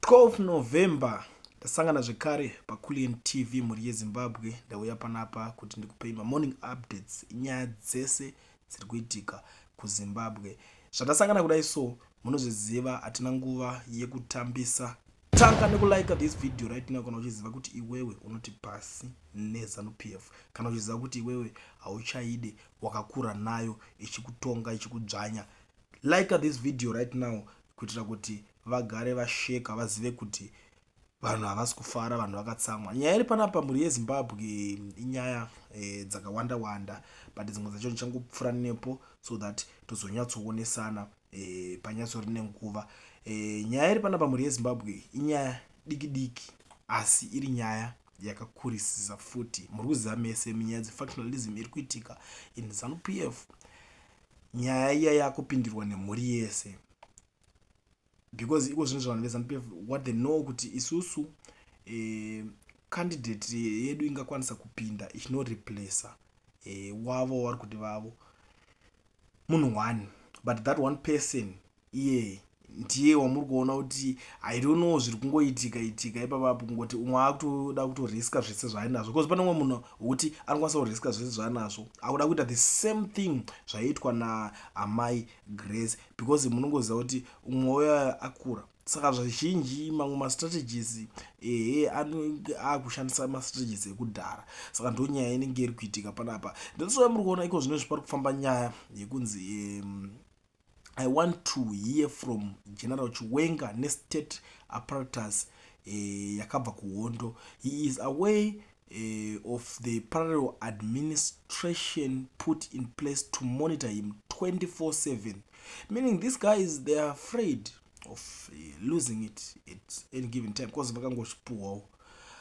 12 November, tasangana zvekare paCulian TV. Mhuri yeZimbabwe, ndauya panapa kuti ndikupei mamorning updates, nyaya dzese dziri kuitika kuZimbabwe. Zvandasangana kudai, so munozviziva, hatina nguva yekutambisa. Tanga nekulike this video right now kana uchiziva kuti iwewe unoti pasi neZANU PF, kana uchiziva kuti iwewe hauchaide, wakakura nayo ichikutonga, ichikudzvanya. Like this video right now kuitira kuti vagare vasheka, vazive kuti vanhu havasi kufara, vanhu vakatsamwa. Nyaya iri panapa, mhuri yeZimbabwe, inyaya dzakawanda wanda, but dzimwe dzacho ndichangopfuura nepo so that tozonyatsoonesana panyatsori nenguva. Nyaya iri panapa, mhuri yeZimbabwe, inyaya diki diki, asi iri nyaya yakakurisisa futi. Muri kuziva mese minyaya dzefactionalism iri kuitika in ZANU PF. Nyaya iya yakupindirwa nemhuri yese because iko zvinhu zvavanhu veZANU PF, what they know kuti isusu candidate yedu ingakwanisa kupinda ichinoreplaca wavo vari kuti vavo munhu one, but that one person iye ndiye wamuri kuona kuti, I don't know, zviri kungoitika itika ipapapo, kungoti umwe akutoda kutoriska zvese zvaainazvo, because pane umwe munhu wekuti anokwanisa kuriska zvese zvaanazvo, akuda kuita the same thing zvaiitwa naamai Grace, because munongoziva kuti umwe uya akura. Saka zvazhinji mamwe mastrategies ehe anenge akushandisa mastrategies ekudhara. Saka ndo nyaya inenge iri kuitika panapa. Ndosaka muri kuona iko zvino pari kufamba nyaya yekunzi "I want to hear from General Chiwenga nestate apparatus yakabva kuhondo. He is aware of the parallel administration put in place to monitor him 24/7," meaning these guys, they are afraid of losing it at any given time because vakangosvipuwawo.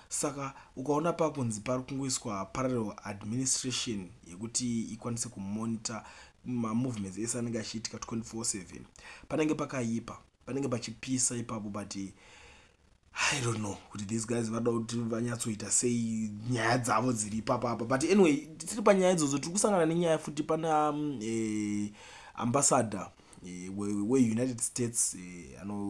Saka ukaona pakunzi pari kungoiswa parallel administration yekuti ikwanise kumonitor mamovements ese anenge achiitika 24/7, panenge pakaipa, panenge pachipisa ipapo. But I don't know kuti these guys vada kuti vanyatsoita sei nyaya dzavo dziri ipapapa. But anyway, tiri panyaya idzodzo, tiri kusangana nenyaya futi pana ambassador weUnited States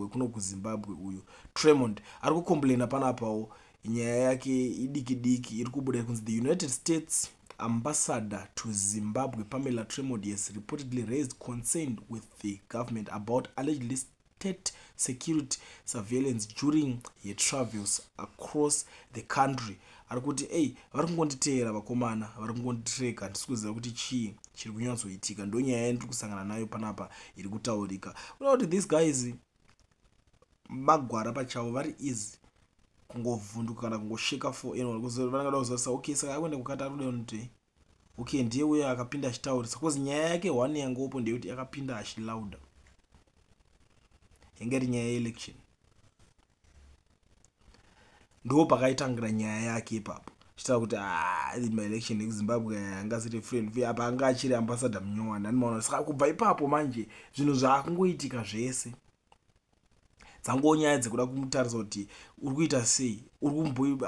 wekuno kuZimbabwe uyu Tremont ari kucomplaina panapawo. Nyaya yake idiki diki iri kubuda kunzi the United States ambassador to Zimbabwe, Pamela Tremont, has reportedly raised concern with the government about allegedly state security surveillance during her travels across the country. Ari kuti, "Ei, vari kungonditeera vakomana, vari kungonditreka, handisi kuziva kuti chii chiri kunyatsoitika." Ndo nyaya yandiri kusangana nayo panapa iri kutaurika. Uda kuti these guys magwara pachavo, vari easy kungovhunduka kana kungosheka for anyone. Vanongada kuzivisa, okay, saka akuenda kukati ari kuda kuti, okay, ndiye uyo akapinda achitaurisa, because nyaya yake one yangopo ndeyekuti akapinda achilauda, yange iri nyaya yeelection. Ndo pakaitangira nyaya yake ipapo, chitaura kuti, ah, maelection ekuZimbabwe angasiri friend, apa anga achiri ambassador munyowani animaona. Saka kubva ipapo manje zvinhu zvaakungoitika zvese dzangoo nyaya dzekuda kumutarisa kuti uri kuita sei,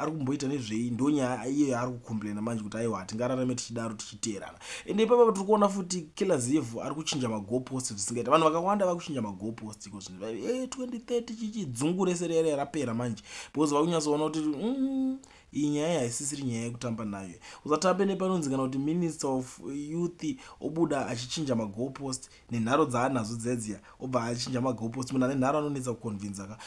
ari kumboita nezvei. Ndo nyaya iyoyo ari kucomplaina manje kuti, aiwa, hatingararame tichidaro, tichiteerana. Ende ipapa tiri kuona futi Killer Zivhu ari kuchinja magoalpost zvisingaita. Vanhu vakawanda vari kuchinja magoalpost iko zvinhu 2030 chichi dzungu rese rere rapera manje, because vakunyatsoona kuti iyi nyaya haisisiri nyaya yekutamba nayo. Usatambe nepanonzi kana kuti minister of youth obuda achichinja magoalpost nenharo dzaanazo dzedziya, obva achinja magoalpost. Munhu ane nharo anonetsa kuconvinza ka.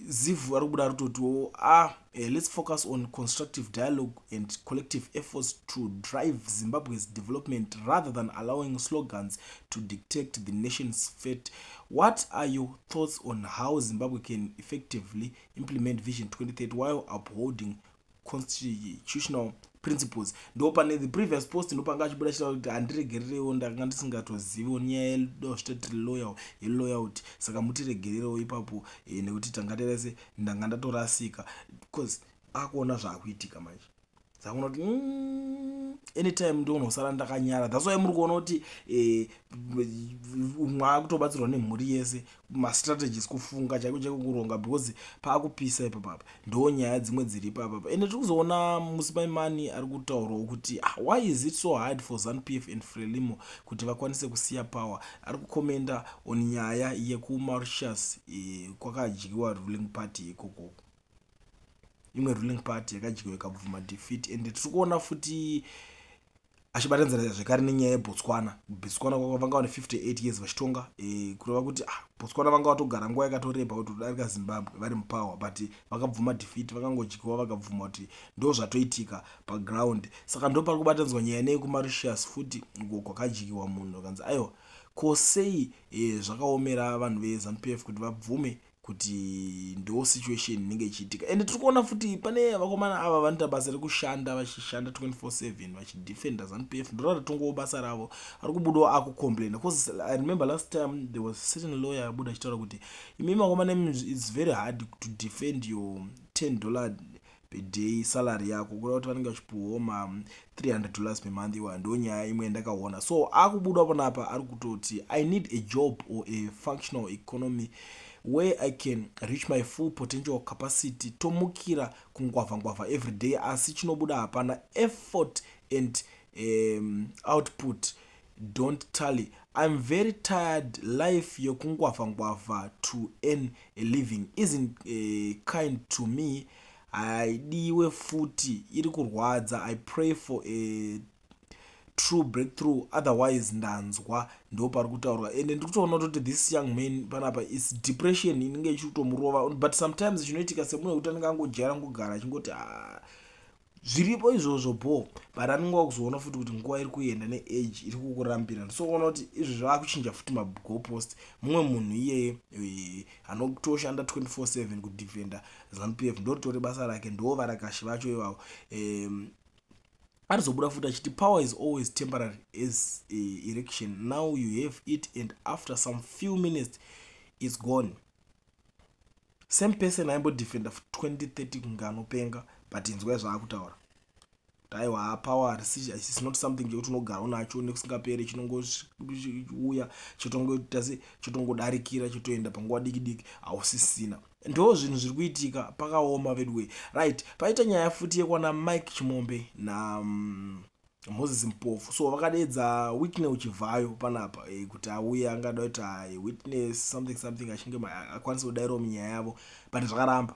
Zivhu ari kubuda ritotiwo, ah, "Let's focus on constructive dialogue and collective efforts to drive Zimbabwe's development rather than allowing slogans to dictate the nation's fate. What are your thoughts on how Zimbabwe can effectively implement Vision 2030 while upholding constitutional principles?" Ndo pane the previous post ndopanga achibuda chitaura kuti, "Handiregererewo, ndanga ndisingatoziviwo nyaya yedostate loyal yeloyalty, saka mutiregererewo ipapo nekuti tanga terese ndanga ndatorasika," because akuona zvaakuitika manje. Saka kuti anytime ndonosara ndakanyara. That's why muri kuona kuti umwe akutobatsirwa nemhuri yese, mastrategies, kufunga chaiko chaiko, kuronga, because paakupisa ipapapa. Ndo nyaya dzimwe dziri ipapapa. Ende tiri kuzoona Mmusi Maimane ari kutaurawo kuti, ah, why is it so hard for ZANU PF and Frelimo kuti vakwanise kusiya power? Ari kucommenta on nyaya yekuMauritius, kwakadyiwa ruling party ikoko, imwe ruling party yakadyiwa ikabvuma defeat. And tiri kuona futi achibatanidzira zvekare nenyaya yeBotswana. Botswana vanga vane 58 years vachitonga, kureva kuti, ah, Botswana vanga vatogara nguva yakatoreba kuti kudarika Zimbabwe vari mupower, but vakabvuma defeat, vakangodyiwa, vakabvuma kuti ndo zvatoitika paground. Saka ndo pari kubatanidzwa nyaya neyekuMauritius futi, uko kwakadyiwa munhu akanzi aiwa. Ko sei zvakaomera vanhu veZANU PF kuti vabvume kuti ndo situation inenge ichiitika? Ende tiri kuona futi pane vakomana ava vanoita basa rekushanda, vachishanda 24/7 vachidefenda ZANU PF, ndoratongowo basa ravo, ari kubudawo akucomplaina, because I remember last time there was certain lawyer abuda achitaura kuti imi vakomana, it's very hard to defend your $10 per day salary yako, kureva kuti vanenge vachipuhwawo ma$300 per month iwa. Ndo nyaya imwe yandakaona. So akubuda panapa ari kutoti, "I need a job or a functional economy where I can reach my full potential capacity. Tomukira kungwavha ngwavha every day, asi chinobuda hapana. Effort and output don't tally. I'm very tired. Life yekungwavha ngwavha to earn a living isn't kind to me. Haidiwe futi, iri kurwadza. I pray for a true breakthrough, otherwise ndanzwa." Ndo pari kutaurwa. Ende ndiri kutoona kutoti this young man panapa is depression inenge ichitomurova, but sometimes chinoitika semunhu wekuti anenge angojaira ngogara achingoti, ah, zviripo izvozvo bo, but anenge wakuzoona futi kuti nguva iri kuenda neage iri kukurambira. Ndisoona kuti izvi zvaakuchinja futi magoalpost. Mumwe munhu iyeye anotoshanda 24/7 kudefenda ZANU PF, ndoritori basa rake, ndo varakashi vacho ivavo. Arizobuda futi achiti, "Power is always temporary as a erection. Now you have it and after some few minutes it's gone." Same person aimbodefenda 2030 kunge anopenga, but inzwai zvaakutaura kuti aiwa, power is not something chekuti unogara unacho nekusingaperi. Chinongouya, chotongoita se chotongodarikira, chotoenda panguva diki diki, hausisina. Ndo zvinhu zviri kuitika, pakaoma vedway. Right, paita nyaya futi yekwana Mike Chimombe na Moses Mpofu. So vakadedza Wicknell Chivayo panapa kuti auye, angada kuita witness something something, achinge akwanisa kudayirawo munyaya yavo, but zvakaramba.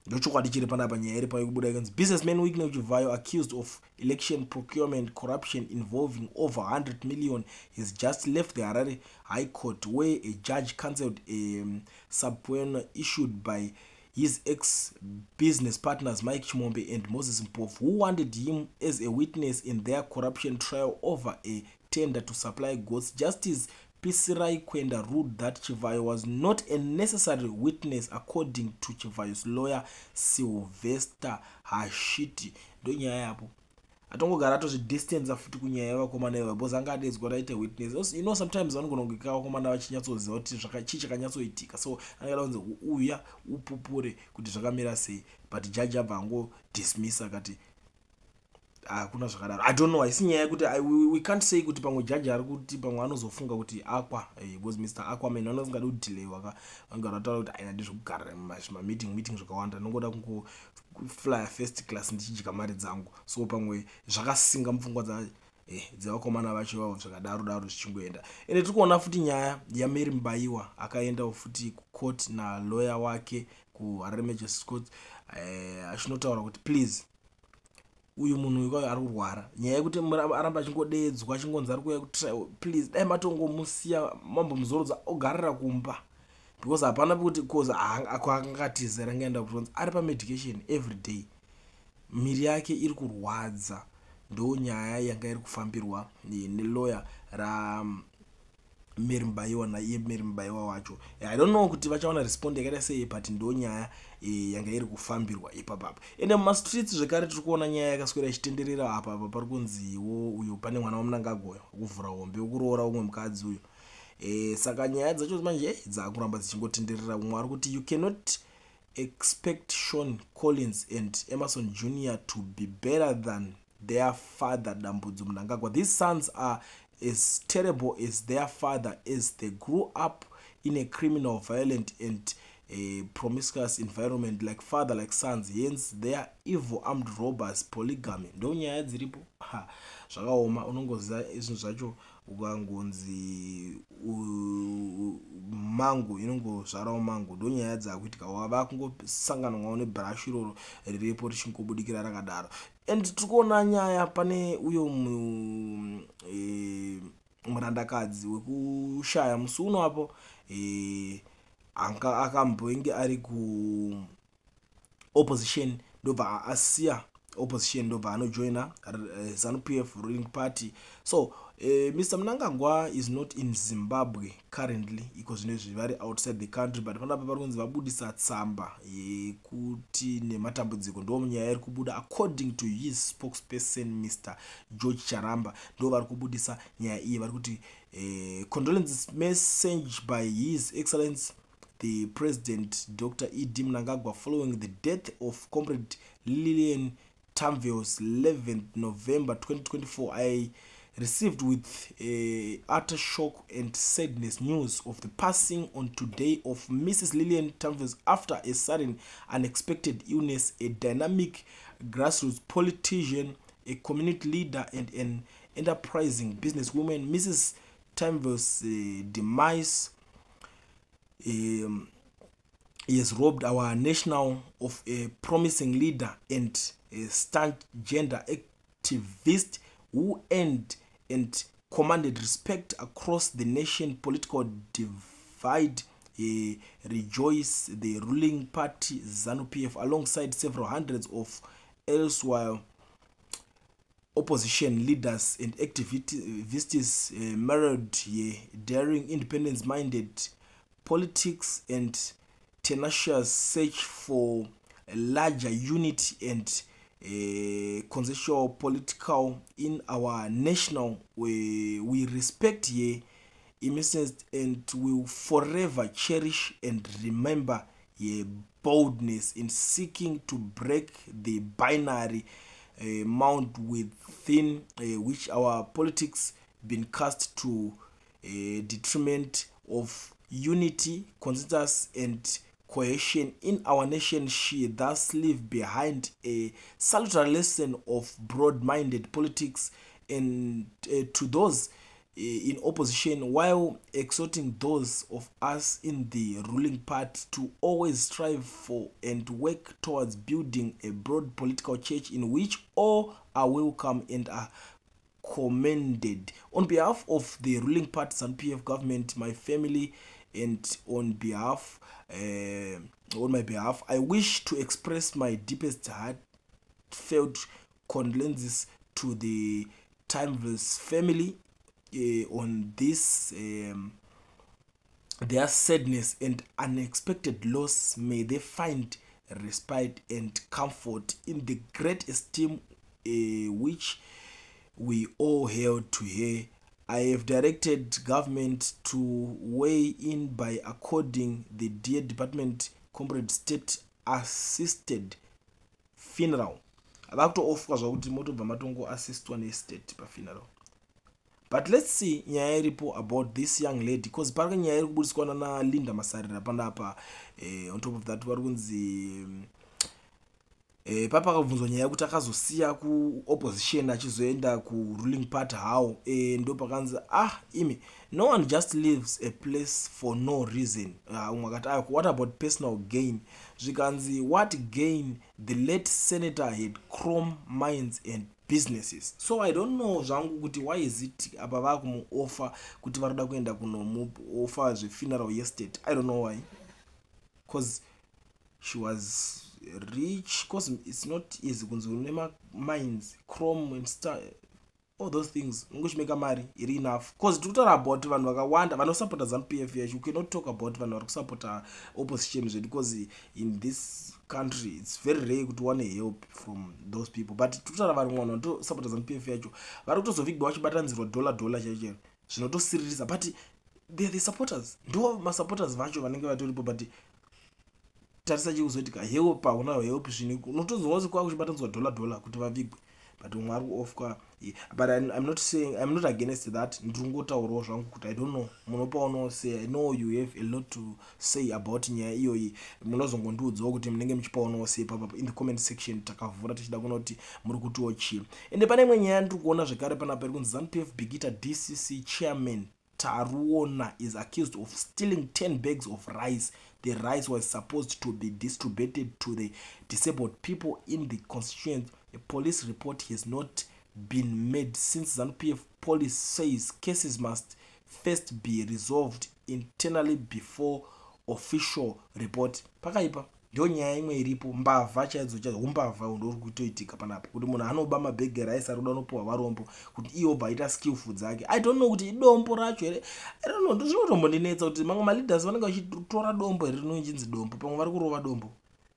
Ndochokwadi chiri panapa. Nyaya iri paikubuda ikanzi, "Businessman Wicknell Chivayo, accused of election procurement corruption involving over 100 million, has just left the Harare High Court, where a judge cancelled a subpoena issued by his ex-business partners Mike Chimombe and Moses Mpofu, who wanted him as a witness in their corruption trial over a tender to supply goats. Justice Pisirayi Kwenda ruled that Chivayo was not a necessary witness, according to Chivayo's lawyer, Sylvester Hashiti." Ndonyaya yapo. Atongogara atozvidistansa futi kunyaya yevakomana ivavo, because anga adedzwa kuti aite witness. Sometimes vanogona kunge kavakomana vachinyatsoziva kuti chii chakanyatsoitika, so anenge ada kunzi uya upupure kuti zvakamira sei, but jaji abva angodismissa akati hakuna zvakadaro. I don't know, haisi nyaya yekuti we can't say kuti pamwe jaji ari kuti pamwe anozofunga kuti aqua, because Mr Aquaman vanosingadi kudelayiwa ka, vangara vataura kuti aina ndizvekugara zvimameeting meeting zvakawanda, ndinongoda kungoflya first class ndichidya mari dzangu. So pamwe zvakasinga mupfungwa dzevakomana vacho ivavo, zvakadaro daro zvichingoenda. Ende tiri kuona futi nyaya yaMary Mubaiwa, akaendawo futi kucourt nalawyer wake kuHarare Magistrates Court, achinotaura kuti please, uyu munhu uyu ari kurwara. Nyaya yekuti aramba achingodedzwa, achingonzi ari kuuya kutrial, please dai matongomusiya, mambomuzorodza, ogarira kumba, because hapana pekuti cause akangatiza rangaenda kutonzi ari pamedication every day, miri yake iri kurwadza. Ndo nyaya yanga iri kufambirwa nelawyer raMary Mubaiwa naiye Mary Mubaiwa wacho. I don't know kuti vachawana respond yakaita sei, but ndo nyaya yanga iri kufambirwa ipapapa. Ende mumastreets zvekare tiri kuona nyaya yakaswera ichitenderera apa. Apa pari kunziwo uyu pane mwana waMnangagwa wekuvhura hombe, wekuroora umwe mukadzi uyu. Saka nyaya dzacho manje dzakuramba dzichingotenderera. Umwe ari kuti, "You cannot Expect Sean Collins and Emerson Jr. to be better than their father Dambudzo Mnangagwa. These sons are as terrible as their father as they grew up in a criminal, violent and a promiscuous environment like father like sons hence their evil armed robbers polygamy ndo nyaya dziripo zvakaoma unongoziva zvinhu zvacho ukangonzi mango inongozvarawo mango ndo nyaya dzakuitika wava kungosanganwawo nebhurashu iroro riripo richingobudikira rakadaro and tiri kuona nyaya pane uyo e, murandakadzi wekushaya musi uno apo e, anga akambonge ari ku opposition ndobva asiya opposition ndobva anojoina eh, ZANU PF ruling party so Mr Mnangagwa is not in Zimbabwe currently iko zvino izvi vari outside the country but panapa vari kunzi vabudisa tsamba yekuti nematambudziko ndo nyaya iri kubuda according to his spokesperson Mr George Charamba ndo vari kubudisa nyaya iyi vari kuti condolences message by his excellence the president Dr ED Mnangagwa following the death of comrade Lilian Tamvils 11th November 2024 I received with utter shock and sadness news of the passing on today of Mrs. Lilian Tamvils after a sudden unexpected illness, a dynamic grassroots politician, a community leader, and an enterprising businesswoman. Mrs. Tamvils' demise he has robbed our national of a promising leader and a staunch gender activist who earned and commanded respect across the nation political divide rejoice the ruling party ZANU-PF alongside several hundreds of elsewhere opposition leaders and activists married daring independence-minded politics and tenacious search for a larger unity and consensual political in our national we respect her immensely and will forever cherish and remember her boldness in seeking to break the binary mount within which our politics been cast to detriment of unity consensus and cohesion in our nation she thus leave behind a salutary lesson of broad-minded politics and to those in opposition while exhorting those of us in the ruling party to always strive for and work towards building a broad political church in which all are welcome and are commended. On behalf of the ruling party ZANU-PF government, my family, and on behalf on my behalf, I wish to express my deepest heartfelt condolences to the Timeless family on this their sadness and unexpected loss. May they find respite and comfort in the great esteem which we all held to her. I have directed government to weigh in by according the dear department comrade state assisted funeral vakutoofferwa zvakuti motobva matongoassistwa nestate pafuneral but let's see nyaya iripo about this young lady because pari nyaya iri kubudiswa nanaLinda Masarira panapa on top of that vari kunzi papakabvunzwa nyaya yekuti akazosiya kuopposition achizoenda kuruling party how ndo pakanzi ah imi no one just leaves a place for no reason umwe akati ah, what about personal gain zvikanzi what gain the late senator had chrome mines and businesses so i don't know zvangu kuti why is it apa vakumuoffer kuti vari kuda kuenda kunomuoffer zvefuneral yestate i don't know why because she was rich because it's not easy kunzi une mamines chrome and star all those things ungochimeka mari iri enough because tiri kutaura about vanhu vakawanda vanosapota ZANU PF yacho you cannot talk about vanhu vari kusapota opposition zvedu because in this country it's very rare kuti wane help from those people but tiri kutaura vanhu vanhu vanotosapota ZANU PF yacho vari kutozovigwa vachibatanidzirwa dollar dollar chaicho chairo zvinotosiririsa but they are the supporters ndo masupporters vacho vanenge vatoripo but Tarisa chikuzoitika, help hauna help. Zvinhu unotonzwa kuti kwakuchibatanidzwa dollar dollar kuti vavigwe, but umwe ari kuofwa. But I'm not saying, I'm not against that. Ndiri kungotaurawo zvangu kuti I don't know, munopaonawo sei? I know you have a lot to say about nyaya iyoyi. Munozongondiudzawo kuti munenge muchipaonawo sei papapo in the comment section. Takavhura tichida kuona kuti muri kutiwo chii. Ende pane imwe nyaya ndiri kuona zvekare panapa iri kunzi ZANU PF Bikita DCC chairman Taruona is accused of stealing 10 bags of rice. The rice was supposed to be distributed to the disabled people in the constituency. A police report has not been made since ZANU PF police says cases must first be resolved internally before official report. Pakaipa, ndo nyaya imwe iripo. Mbavha chaidzo chaidzo, umbavha ndori kutoitika panapa, kuti munhu anoba mabhegi erice ari kuda unopiwa varombo, kuti iye obva aita skillful dzake. I don't know kuti idombo racho here. I don't know, zvinotombondinetsa kuti mamwe maleaders vanenge vachitora dombo here rinochinzi dombo. Pamwe vari kurova dombo,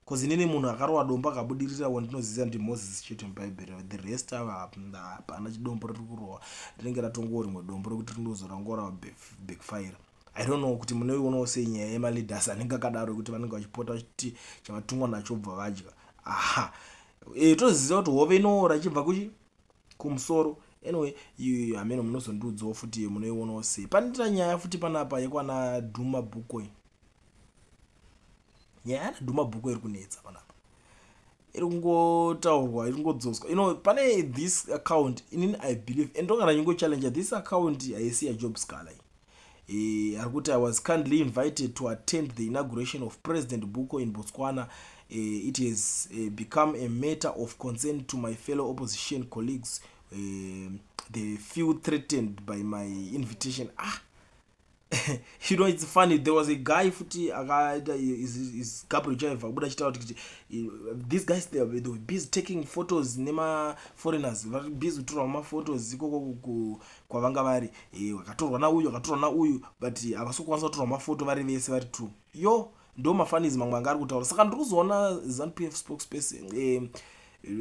because inini munhu akarova dombo akabudirira wandinoziva ndiMoses chete mubhaibheri. The rest ava hapana chidombo riri kurova, rinenge ratongowo rimwe dombo rekuti rinozorangora backfire. I don't know kuti munoionawo sei nyaya yemaleaders anenge akadaro, ekuti vanenge vachipota vachiti chavatumwa nacho bva vadya. Aha, toziva kuti hove inoora ichibva kuchi kumusoro. Anyway, hameno munozondiudzawo futi munoionawo sei. Panoita nyaya futi panapa yekwana Duma Boko. Nyaya yana Duma Boko iri kunetsa panapa, iri kungotaurwa, iri kungodzoswa. Pane this account, inini I believe and ndogara nyingochallenge this account, haisi yaJob Sikhala. Ari kuti, "I was kindly invited to attend the inauguration of President Boko in Botswana. It has become a matter of concern to my fellow opposition colleagues. They feel threatened by my invitation." Ah, it's funny, there was a guy futi akaita is Gabriel Chive, akubuda achitaura kuti these guys, they were busy taking photos nemaforeigners, vari busy kutorwa maphotos ikoko kwavanga vari. Vakatorwa nauyu, vakatorwa nauyu, but havasi kukwanisa kutorwa mafoto vari vese vari two. Yo, ndo mafunnies mamwe anga ari kutaura. Saka ndiri kuzoona ZANU PF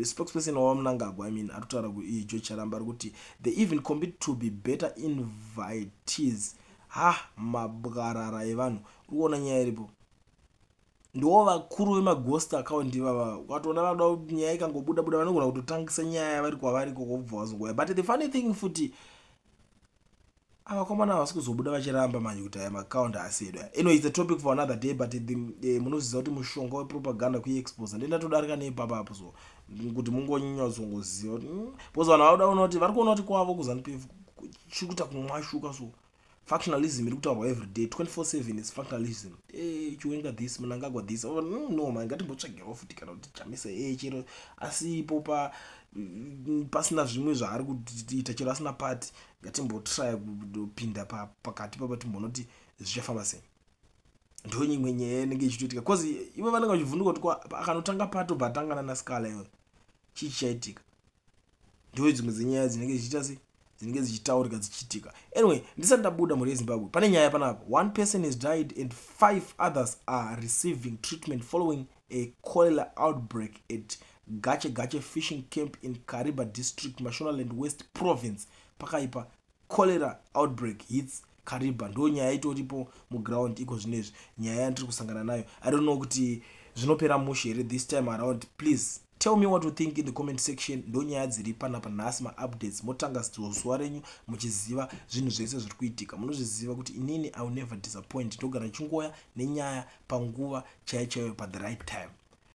spokesperson waMnangagwa, I mean, ari kutaura, George Charamba, ari kuti they even compete to be better invitees. Ha, mabwarara evanhu. Uri kuona nyaya iripo, ndo vakuru vemaghost account ivava. Ukatoona vada nyaya ikangobuda buda, vanogona kutotangisa nyaya vari kwavari ikoko, kubva vazongoya. But the funny thing futi, avakomana havasi kuzobuda vachiramba manje kuti aya maaccount haasi edu. Anyway, it's a topic for another day, but munoziva kuti mushonga wepropaganda kuiexposa. Ndendatodarika neipapapo, so kuti mungonyatsoziva kuti because vanhu vakuda kuona kuti vari kuona kuti kwavo kuZANU PF chiri kuita kumwashuka. So factionalism iri kutaurwa every day, 24/7 is factionalism. Chiwenga this, Mnangagwa this. Oh, no man, ngatimbotsvagirawo futi kana kuti Chamisa chero asipo pa pasina zvimwe zvaari kuita, chero asina party, ngatimbotrya kupinda pakati papa, timbonoti zvichafamba sei. Ndo imwe nyaya inenge ichitoitika, because ivo vanenge vachivhunduka kuti akanotanga party obva atangana naSikhala iyoyo, chii chichaitika? Ndo dzimwe dzenyaya dzinenge dzichiita sei, dzinenge dzichitaurika, dzichiitika. Anyway, ndisati ndabuda, mhuri yeZimbabwe, pane nyaya panapa. One person has died and five others are receiving treatment following a cholera outbreak at Gache Gache fishing camp in Kariba District, Mashonaland West Province. Pakaipa, cholera outbreak hits Kariba. Ndo nyaya itoripo muground iko zvinezvi, nyaya yandiri kusangana nayo. I don't know kuti zvinopera mushe here this time around. Please tell me what you think in the comment section. Ndo nyaya dziri panapa nhasi, maupdates. Motanga zuva renyu muchiziva zvinhu zvese zviri kuitika. Munozviziva kuti inini I will never disappoint, ndogara ndichingoya nenyaya panguva chaiyo chaiyo, pathe right time.